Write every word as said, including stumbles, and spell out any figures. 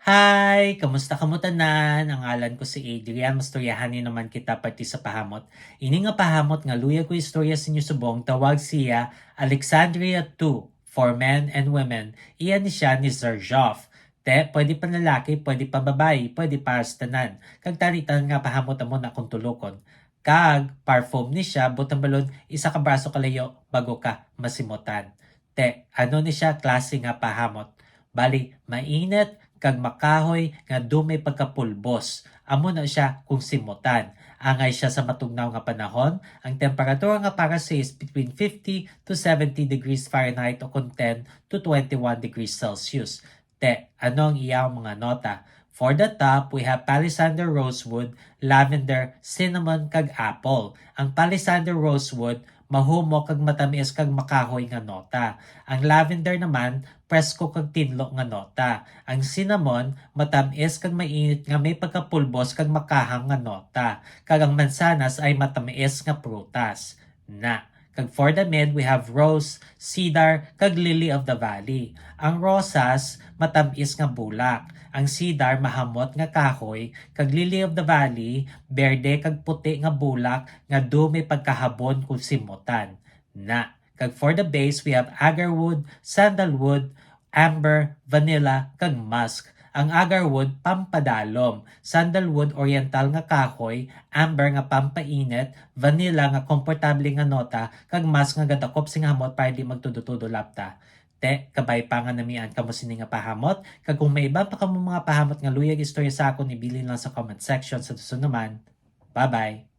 Hi! Kamusta kamo tanan? Ang ngalan ko si Adrian. Mastoryahan ni naman kita parte sa pahamot. Ini nga pahamot nga luyag ko istorya sa inyo subong, tawag siya Alexandria two for men and women. Iya ni siya ni Xerjoff. Te, pwede panlalaki, pwede pambabayi, pwede para sa tanan. Kag tani tanan nga pahamot amo na akong tulokon. Kag parfum ni siya, butang balon, isa ka braso kalayo bago ka masimutan. Te, ano ni siya klase nga pahamot? Bali, mainit kag makahoy nga dumay pagkapulbos. Amo na siya kung simutan. Angay siya sa matugnaw nga panahon, ang temperatura nga para sa is between fifty to seventy degrees Fahrenheit o kon ten to twenty-one degrees Celsius. Te, ano ang iyang mga nota? For the top, we have palisander rosewood, lavender, cinnamon, kag apple. Ang palisander rosewood, mahumok kag matamis kag makahoy nga nota. Ang lavender naman, presko kag tinlo nga nota. Ang cinnamon, matamis kag mainit nga may pagkapulbos kag makahang nga nota. Kag ang mansanas ay matamis nga prutas. Na. Kag for the mid, we have rose, cedar, kag lily of the valley. Ang rosas, matamis nga bulak. Ang cedar, mahamot nga kahoy, kag lily of the valley, berde kag puti nga bulak nga dumay pagkahabon kung simutan. Na. Kag for the base, we have agarwood, sandalwood, amber, vanilla, kag musk. Ang agarwood, pampadalom, sandalwood, oriental nga kahoy, amber nga pampainit, vanilla nga komportable nga nota, kag musk nga gadakop sing hamot para di magtudo-tudo lapta. Te, kabay pa nga namian kamo sini nga pahamot, kag kung may iban pa kamo mga pahamot nga luyag istorya sa akon, ibilin lang sa comment section. Sa susunod naman, bye-bye!